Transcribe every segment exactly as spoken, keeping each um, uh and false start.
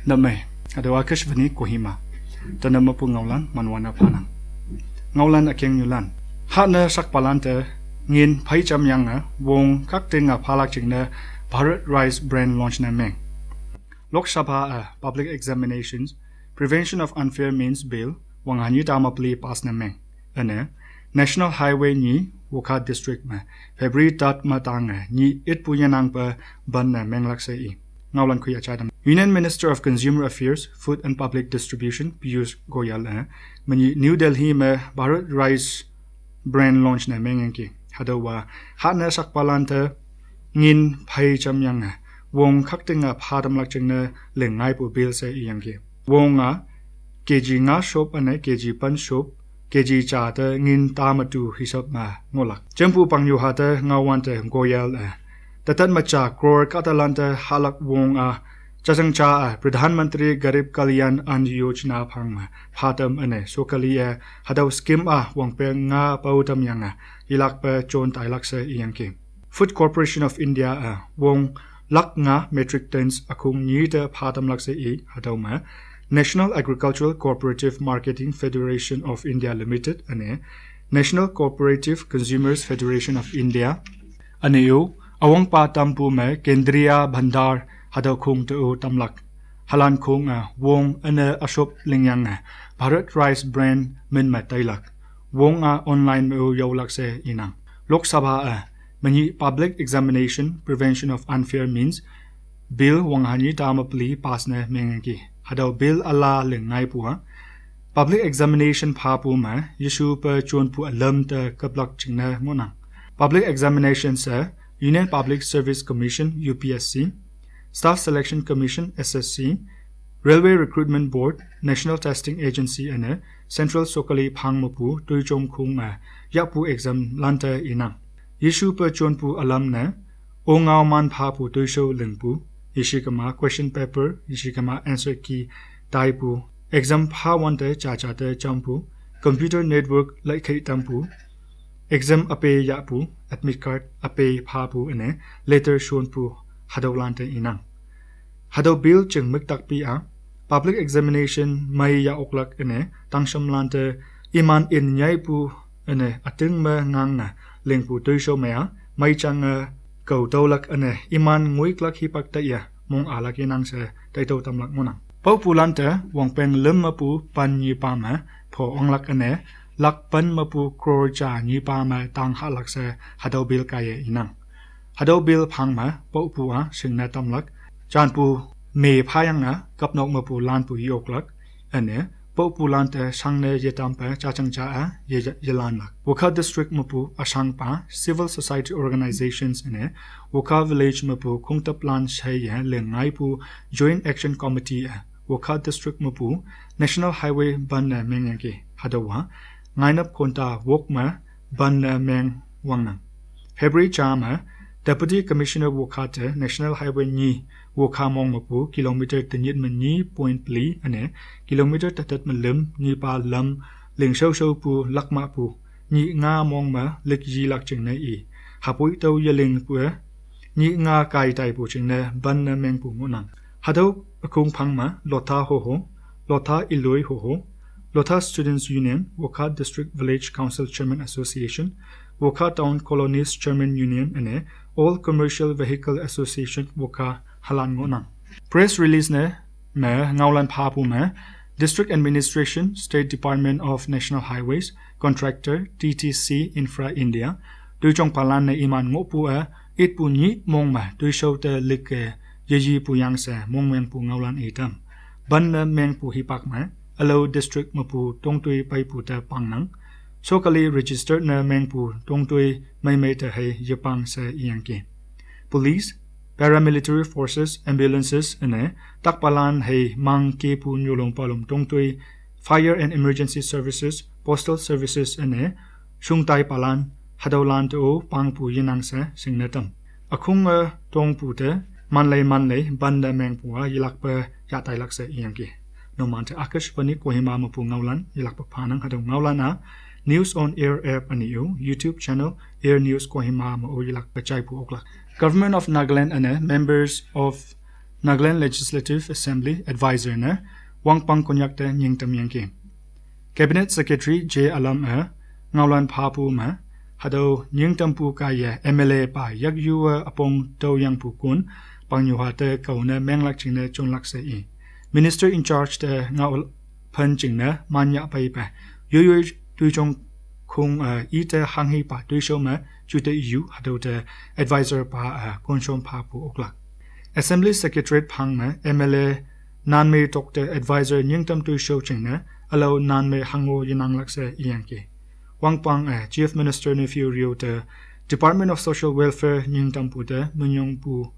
Name, ado Akashvani Kohima. Tanam mapu ngaolan manwana panang. Ngaolan akeng yulan. Hana sakpalante ngin phaicham yang a wong kakting a phalak chingna Bharat Rice brand launch na meng. Lok Sabha a Public Examinations Prevention of Unfair Means Bill wang hanyu tama pli pass na meng. Ane National Highway ni Wokha District ma February tat ma tang a ni it pu yanang pa ban na menglak se i. Ngaolan khuya chadam. Union Minister of Consumer Affairs, Food and Public Distribution, Piyush Goyal a mani New Delhi ma Bharat Rice brand launch na meng ki. Hadawa hana sakpalante ngin phaicham yang a wong kakting a phadam lak chingna lengai pu bill se i yang ki. Wong a K G nga shop ane K G pan shop, K G cha te ngin tamatu hisap ma ngolak. Chempu pangyu ha te ngawan te Goyal a. Tatan macha crore katalante halak wong a. Chasang cha a Pradhan Mantri Garib Kalyan Ann Yojana phang ma phatam ane sokali a hadau scheme a wang pe nga pautam yang a ilak pe chon tailak se i yang ki. Food Corporation of India a wong lak nga metric tons akhung ni te phatam lak se i hadau ma National Agricultural Cooperative Marketing Federation of India Limited ane National Cooperative Consumers Federation of India ane u awang pa tampu ma Kendriya Bhandar hadau khung te u tamlak. Halan khung a wong ane ashop lingyang a Bharat Rice brand min ma tailak. Wong a online ma u yaulak se inang. Lok Sabha a mani Public Examination Prevention of Unfair Means Bill wang hanyi tama pli pass na meng ki. Hadau bill ala lengai pu a. Public examination pha pu ma yeshu pa chon pu alam te kaplak chingna ngonang. Public examination se Union Public Service Commission U P S C, Staff Selection Commission S S C, Railway Recruitment Board, National Testing Agency ane Central Sokali phang mapu tuichom khung a yapu exam lante inang. Yeshu pa chon pu alam ne o ngao man pha pu tuisho ling pu. Yeshi kama question paper, yeshi kama answer key tai pu. Exam pha wante cha cha te cham pu. Computer network lai khai tam pu. Exam ape ya pu, admit card ape pha pu ane letter shon pu hadau lante inang. Hadau bill ching mik tak pi a public examination mai ya oklak ane tangsham lante iman in nyai pu ane ating ma ngang na ling pu tuisho maya mai chang a kau taulak ane iman nguiklak hipak ta ya mong alak inang se taitau tamlak ngonang. Pau pu lante wang peng lem ma pu pan nyi pa ma pho onglak ane lak pan ma pu crore cha nyi pa ma tang halak se hadau bill kaya inang. Hadau bill phang ma pau pu a sing na tamlak chan pu me phayang a kapnok ma pu lan pu yoklak ane pau pu lante sang ne yetam pa cha chang cha a ye yelan lak. Wokha district ma pu asang pa civil society organizations ane Wokha village ma pu khungtap lan shai ye lengai pu Joint Action Committee a Wokha district ma pu National Highway ban na meng yang ki hadawa ngainap konta wok ma ban na meng wangnang. February cha ma Deputy Commissioner Wokha te National Highway ni Wokha mong ma pu kilometer tenyit ma ni point pli ane kilometer tatat ma lem ni pa lam ling shau shau pu lak ma pu ni nga mong ma lik yi lak ching na i hapui tau yaling pu ni nga kai tai pu ching na ban na meng pu ngonang. Hadau akung phang ma Lotha Hoho, Lotha Iloi Hoho, Lotha Students Union, Wokha District Village Council Chairman Association, Wokha Town Colonies Chairman Union ane All Commercial Vehicle Association Wokha halan ngonang. Press release ne ma ngaolan pha pu ma District Administration, State Department of National Highways, Contractor, T T C Infra India, tuichong palan ne iman ngopu a it pu ni mong ma tuishau te lik ke yeyi pu yang se mong meng pu ngaolan itam. Ban na meng pu hipak ma alo district ma pu tongtui pai pu te pangnang. Sokali registered na meng pu tongtui mai mai te hei yepang se iyang ki. Police, paramilitary forces, ambulances ane takpalan hei mang ke pu nyulong palum tongtui, fire and emergency services, postal services ane shungtai palan hadau lan te o pang pu yinang se sing na tam. Akhung a tong pu te manlei manlei ban da meng pu a yilak pa ya tai lak se iyang ki. Nomante Akashvani Kohima ma pu ngaolan yilak pa phanang hadau ngaolan a News on Air app ani u YouTube channel Air News Kohima ma u yilak pa chai pu oklak. Government of Nagaland ane members of Nagaland Legislative Assembly Advisor ne wangpang Konyak te nyingtam yangki. Cabinet Secretary J Alam e ngaolan phapu me, hatüo nyingtampu kaiye M L A pa yakyu e üpong tüo yangpu kun, pangnyuha te kao ne menglak jingne jonlak she i. Minister in charge te ngao phen jingne manya peipe, yoyoi toijong khong e ite hanghipa toishao me jute yu hatüo te advisor pa e konshom phapu oklak. Assembly Secretariat phang me M L A nanmei tok te advisor nyingtam toishao jingne ülao nanmei hango yenanglak she iyangki. Wangpang e Chief Minister Neiphiu Rio te Department of Social Welfare nyingtampu te minyongpu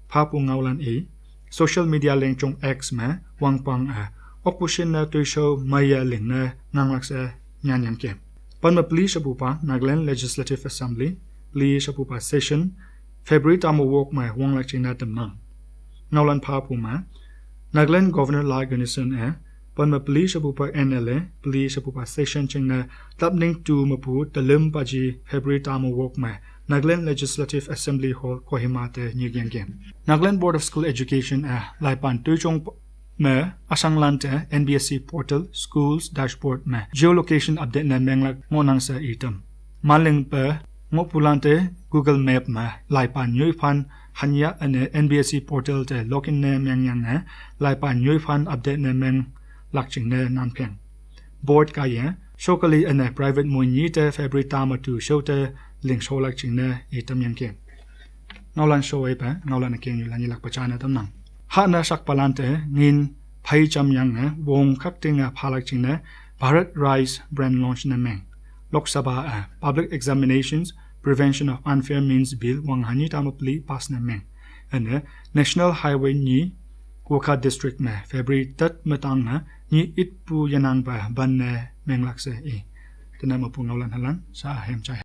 phapu ngaolan i, social media lengjong X me wangpang e okpu shinne toishao meiye lingne nganglak she nyanyangki. Pen me peli shepupa Nagaland Legislative Assembly, peli shepupa session February tamo wok me wanglak jingne tamnang. Ngaolan phapu me, Nagaland Governor La Ganesan e pen me peli shepupa N L A, peli shepupa session jingne tapning tu mepu telim paji February tamo wok me Nagaland Legislative Assembly Hall Kohima te nyikyangki. Nagaland Board of School Education e laipan toijong me üshanglante N B S C portal, schools dashboard me geolocation update ne menglak ngohnang she itam. Manlingpe ngohpulante Google Map me laipan nyoiphan hanyah üne N B S C portal te login ne mengyange laipan nyoiphan update ne menglak jingne nanpheng. Board kaiye shokali üne private moinyi te February tame tu shao te lingsholak jingne itam yangki. Ngaolan shoipe ngaolan ükengnyu lan yelakpe jane tamnang. Hane shakpalante ngin phei jamyange wong khaktinge phalak jingne Bharat Rice brand launch ne meng. Lok Sabha e Public Examinations Prevention of Unfair Means Bill wang hanyi tame peli pass ne meng. Üne National Highway nyi Wokha District me February tet me tange nyi itpu yenangpe ban ne menglak she i. Tene mepu ngaolan halan sa hem jai.